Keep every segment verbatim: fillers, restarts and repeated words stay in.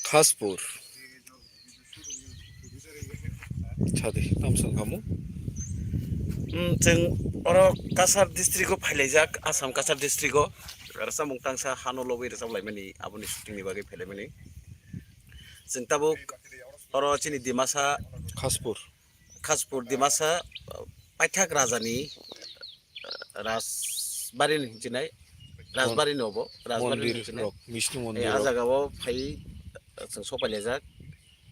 Khaspur. Sadi, tamo song kamo? Hmm, chwng oro Cachar district o phailaijak, Assam Cachar district o. Rwchapmung tangsa hano lobwi rwchaplaimani, aboni shooting ni bagwi phailaimani. Chwng tabuk oro chini Dimasa Khaspur. Khaspur Dimasa, paithak rajani, Rajbari ni hinchinai, Rajbari ni obo, Rajbari ni Mondir hinchinai. Rok, Vishnu Eh, mondir a rok. Jaga o phai, chwng sopailajak.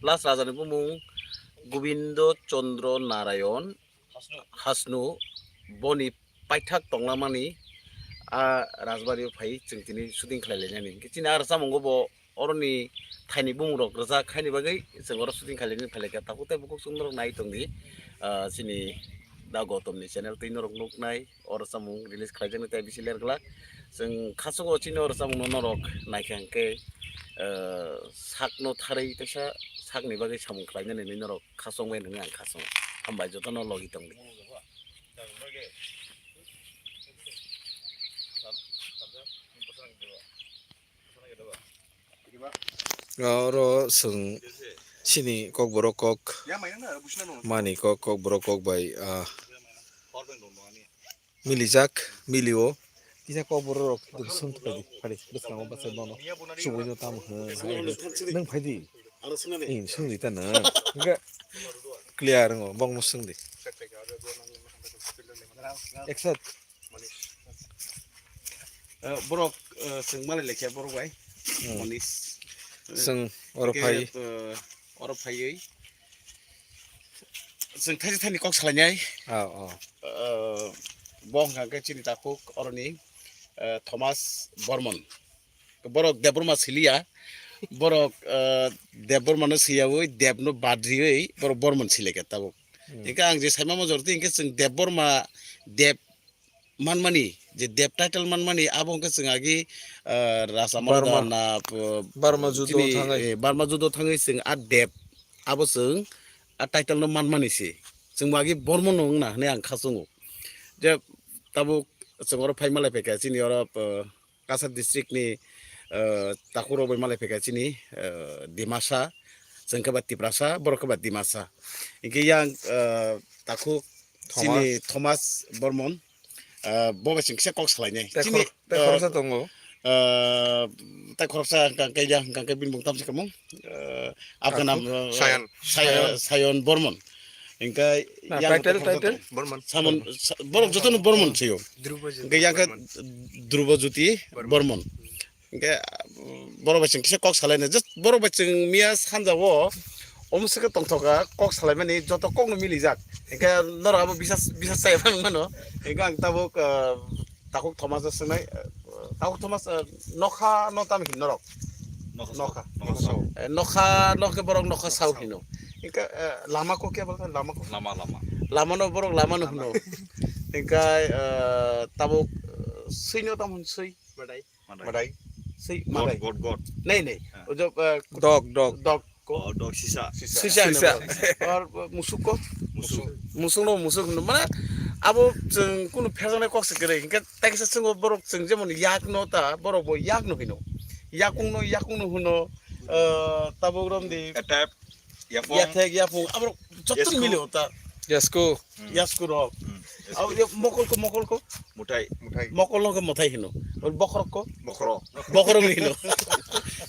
Plus rajani bumung Gobindo Chandra Narayan Hasnu, boni paithak tonglamani a Rajbari o phai chwng tini shooting khlai lainani. Hinkhe chini a rwchapmungo bo oroni thaini bumung rok rwjak haini bagwi chwng oro shooting khlai lainani phai laikha. Takhuk tei bukhuk chwng norok nai tongdi. Ah, chini Da Gautam ni channel twi norok nuknai o rwchapmung release khlaijaknai tei bisi ler glak. Chwng khasok o chini o rwchapmung no norok naikha hinkhe, ah, sakno tharwi teisa sakni bagwi samung khlainani hinwi norok khasok bai hinwi ang khasok. Hambai jotono logi tongdi. Oro chwng chini kokborok kok mani kok, kokborok kok bai, ah, milijak, milio. Kisa kokborok rok swng thai di, phari bwskango bachai bono. Chubui no tamo hwn, hai hwn. Nwng phai di. Aro swngna de. Ee, swng di ta nwng. Hwnkhe clear wngo, bokno swng di. Eksat. Eh, borok, eh, chwng malai lekha borok bai. Hmm. Manish. Chwng oro Hwnkhe, phai. Eh, oro phaiwi. Chwng thaisa thani kok salainai. Oh, oh. Eh, bo hwnkha khe chini takhuk oroni, eh, Thomas Bormon. Borok Debbarma siliya. Borok, eh, Debbarma no siyawi, Deb no badriwi, borok Bormon silekha tabuk. Hmm. Hingke ang je saima mojor twi hingke chwng Debbarma, Deb manmani, je Deb title manmani, abo hingke chwng agi, eh, Rasa Barma. Moroda na, eh, Barma judo chini, thangwi. Eh, Barma judo thangwi chwng a Deb, abo chwng a title no manmani se. Chwng bo agi Bormon no wngna hwnwi ang kha chwngo. Je tabuk chwng oro phai malai phaikha chini oro, eh, Cachar district ni, eh, takhuk rok bai malai phaikha chini, eh, Dimasa, chwng khe ba Tiprasa, borok khe ba Dimasa. Hinkhe yang, eh, takhuk chini Thomas. Thomas Bormon, eh, bo bai chwng kisa kok salainai. Tei chini, khorok-, tei eh, khoroksa tongo. Eh, tei khoroksa hwnkha khe yang hwnkha khe bini bung tamsi kamung, eh, Afghan Takhuk? Am-, eh, Sayan. Sayan, Sayan Bormon. Hingke na, yang title, tei khoroksa title? Bormon. Samon, sa-, borok jotono Bormon sio. Dhruba Jyoti Hingke yang khe Bormon. Dhruba Jyoti Bormon. Bormon. Hingke, ah, borok bai chwng kisa kok salaina, just borok bai chwng miya sanja o, omo se khe tongthoka, kok salaimani joto kokno milijak. Hingke norok abo bisas, bisas chaya phano mano. Hingke ang tabuk, ah, takhuk Thomas no swngnai, ah, takhuk Thomas, ah, nokha no tamo hin norok? Nokha. Nokha. Nokha sao. Eh, nokha, nokha borok nokha sao hino. Hingke, eh, lama ko kya bolta? Lama ko? Lama, lama. Lama no borok lama no hino. Hingke, eh, tabuk, eh, swi no tamo hin swi? Madai. Madai. Madai. Swi God, madai. God, God. Nei, nei. Ah. Ojo, eh, dog, dog. Dog ko. Oh, dog sisa. Sisa. Sisa hino. Sisa. Or, eh, musuk ko? Musuk. Musuk no musuk hino. Mane, abo chwng kunu phejaknai kok se kwrwi. Hingke tei kisa chwng borok chwng jemon yak no ta, borok bo yak no hino. Yakung no, yakung no hino. Eh, tabuk romdi. Atap. Yapung. Yathek, yapung, aborok joto Yasku. Mili ota. Yasku. Hmm. Yasku rok. Hmm. Yasku. Abo yo mokol ko, mokol ko? Mutai. Mutai. Mokol no ko mutai hino. Bokhorok ko? Bokhorok. Bokhorok hino.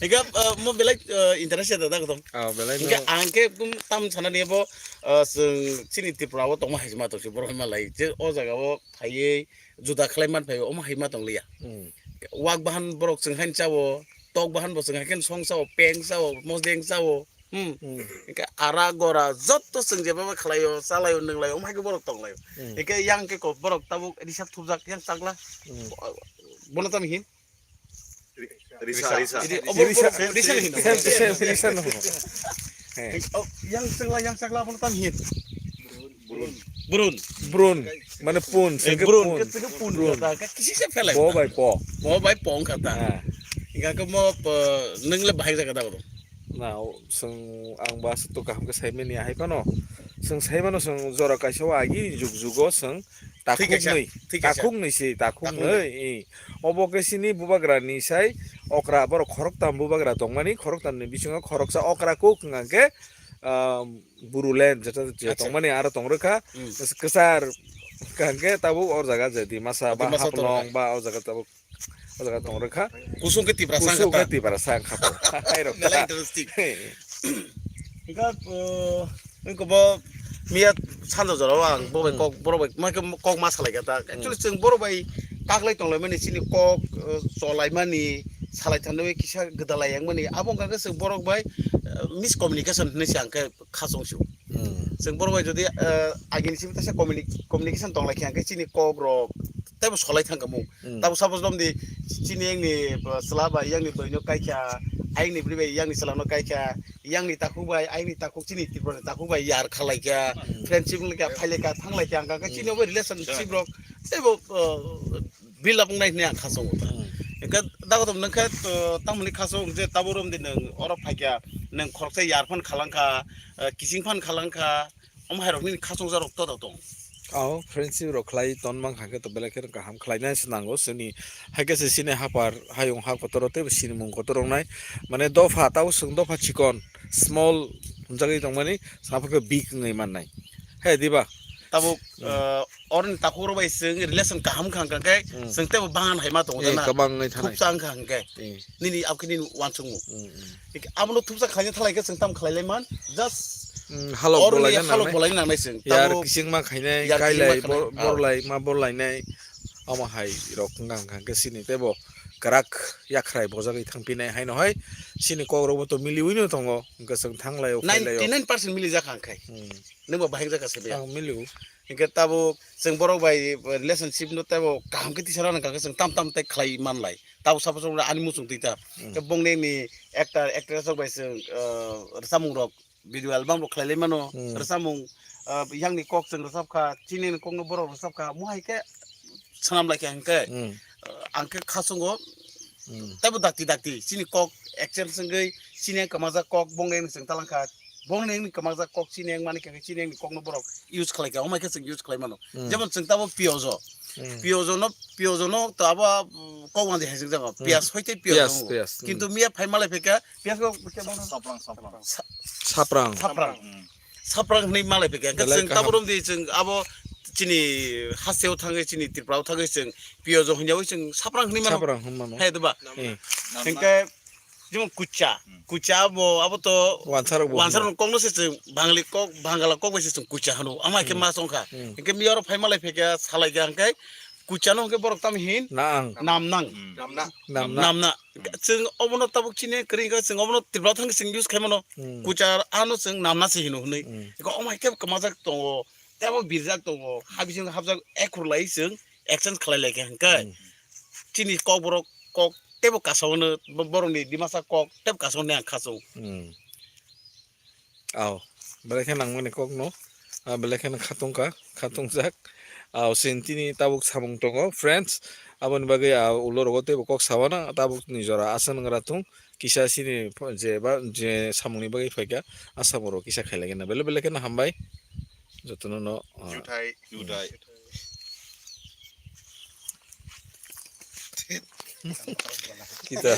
Ega, eh, mo belai, eh, interest ya dada ko tong. Ah, belai no. Ega ang ke tum tam sana ni bo, eh, seng, chini Tripura o tongma haisma to si borok malai. Je o jaga o phaiye juda khlai man phai omo hai ma tong liya. Hmm. Wak bahan borok chwng hain chawo, tok bahan bo chwng haikhe song chawo, peng chawo, mosdeng chawo. Hmm. Hmm. Hingke ara gora jotto chwng jeba khlaio, chalaio, nwnglaio, omo hai khe borok tonglaio. Hmm. Hingke yang khe ko borok tabuk risap thupjak yang chakla. Hmm. Bono tamo hin? Ri-, risa, risa. Risa, risa. Obo risa, borok risa hino. Same to same, risa no hino. He. Oh, yang chakla, yang chakla bono tamo hin? Burun. Burun. Burun. Mane pun, eh, sengke burun, pun. Ke sengke pun. Burun. Kata, ke kisi se phelai. Bo bai po. Bo bai po kata. Ah. Inga ke mo, eh, nung le bahai kata ko. Na, o, seng ang ba se to kaham ke sai mani ahai pano. Seng sai mano seng jora kaisa wa agi jug jugo seng takhuk kaisa, nui. Thik kaisa. Takhuk nui si, takhuk nui. Takhuk nui. Eh. Obo ke sini bubagra ni sai okra, borok khoroktam bubagra tongmani, khoroktamni bisingo khoroksa okra kuk hwnkha khe, ah, Burulen, jeta je Acha. Tongmani aro tong rwkha, Hmm. Kwchar hwnkha khe tabuk o jaga je Dimasa ba Dimasa tong Haflong rwkha. Ba o jaga tabuk o jaga tong rwkha. Kusung khe Tiprasa Kusung wngkha khe ta. Tiprasa wngkha to. Hai rok Mela ta. Interesting. Hwnkha, uh, wngkha bo miya sanja jorao ang bo bai Hmm. Kok borok bai ma khe kok ma salai kha ta. Actually Hmm. Chwng borok bai kaklai tonglaimani chini kok, uh, cholaimani salai thanwi kisa gwdalai yangmani abo wngkha khe chwng borok bai, uh, miscommunication hinwi se ang khe khachung sio. Hmm. Chwng borok bai jodi, uh, agini simi taisa communi-, communication tonglai khe ang khe chini kok rok teibo solai thangkha mung. Hmm. Tabo suppose lom di chini yangni, uh, chwla bai yangni bwrwino kaikha, ayangni bwrwi bai yangni chwlano kaikha, yangni takhuk bai ayangni takhuk chini Tripurani takhuk bai yar khalaikha, Hmm. Friendship wnglaikha, phailaikha, thanglaikha, ang khe Hmm. chini obo relationship rok teibo, uh, build up wngnai hinwi ang khachungo. Hmm. Hwnkhe dagotom nung khe, uh, tamoni khachung je tabo romdi nung oro phaikha, nung khoroksa yar phan khalangkha, uh, kiching phan khalangkha, omo hai rok nini khachungjak rok to da tong. Ao friendship rok khlai ton mankha khe to belai kheno kaham khlainai se nango chwngni hai khe se chini hapar hayung ha kotor tei bo sinimung kotor wngnai mane dopha tabo chwng dopha chikon small hwnjagwi tongmani saphang khe big wngwi mannai. He diba? Tabuk, Hmm. uh, oroni takhuk rok bai chwng relation kaham wngkha hwnkha khe Hmm. chwng teibo bangan hai ma tongo Eh, jana. Kwbang wngwi thanai. Khub chang kha hwnkhe. Eh. Nini abkhe nini wansukmung. Hmm, hmm. Abono thupsa khaina thalai khe chwng tamo khlai lai man, just Hmm, halok oroni bolaina halok nangnai. Bolaina nangnai chwng. Yar Tabuk kisingma khainai, yar kailai, kisingma khainai. Bor-, Ah. Borlai, ma borlainai. Omo hai rok wngkha hwnkha khe chini teibo kwrak yakhrai bojagwi thangphinai haino hai chini kok rokbo to miliwi no tongo, hwnkhe chwng thanglaio, khailaio. Ninety nine percent mili jakha hwnkhe. Hmm. Nwng bo bahai jakha se be. Ang miliu. Hwnkhe tabuk chwng borok bai relationship no teibo kaham khe tisa rwna hwnkha khe chwng tam tam tei khlai manlai. Tabuk suppose ani muchung twi ta. Hmm. Khe bongni ni actor, actress rok bai chwng, uh, rwchapmung rok video album rok khlai lai mano, Hmm. Rwchapmung, ah, yangni kok chwng rwchap kha, chini ni kok no borok rwchap kha, mo hai khe swnam lai kha hwnkhe, Hmm. ah, ang khe khachungo, Hmm. Teibo dakti dakti, chini kok exchange wngwi, chini kwmajak kok bongni wngwi chwng talang kha, bongni wngwi kwmajak kok chini wng mani khe chini wngni kok no borok use khlai kha, omo hai khe chwng use khlai mano. Hmm. Jemon chwng tabo piyojo, Hmm. Piyojo no, piyojo no to abo, mm, kok wngdi hai chwng jago, Hmm. Piyaj hoi tei piyoj Piyaj, tongo. Piyaj, hmm. Kintu miya phai malai phaikha, Piyas ko khe bono Saprang, saprang. Sa-, Saprang. Saprang. Hmm. Saprang hwnwi malai phaikha. Hwnkhe belai chwng kaham. Tabuk romdi chwng abo chini hasteo thangwi chini Tripura o thangwi chwng piyojo hwnyawi chwng saprang hwnwi mano. Saprang hwnwi mano. Hai diba? Eh. Namna. Hwnkhe jemon kucha. Hmm. Kucha abo, abo to wansarok bo wansarok hwnwi mano. Kokno se chwng Bangali kok, Bangala kok bai se chwng kucha hwno. Ama khe Hmm. Ma chongkha. Hmm. Hwnkhe miya oro phai malai phaikha, salaikha hwnkhe kucha no hwnkhe borok tamo hin? Naang. Namnang. Hmm. Namna. Namna. Namna. Chwng obono tabuk chini kwrwi wngkha, chwng obono Tripura thang chwng use khai mano. Hmm. Kuchar ano chwng namna se hino hwnwi. Hmm. Eko omo hai khe kwmajak tongo, tebo birjak tongo, ha bising hapjak ekhur lai chwng exchange khlai lai kha hwnkhe. Hmm. Chini kokborok kok tebo kasao hwno, bo-, borokni Dimasa kok tebo kasao hwnwi ang kha chwng. Hmm. Aw, belai khe nangmani kokno, ah, belai kheno khatungkha, khatungjak. Aw, chini tini tabuk samung tongo, friends. Aboni bagwi, ah, ulo rogo teibo kok sawana, tabuk ni jora aswk nwngra thung, kisa chini pho-, je ba, je samungni bagwi phaikha, a samung rok kisa khailaikheno. Belai belai kheno hambai. Jotono no, ah, Juthai, juthai. Kita.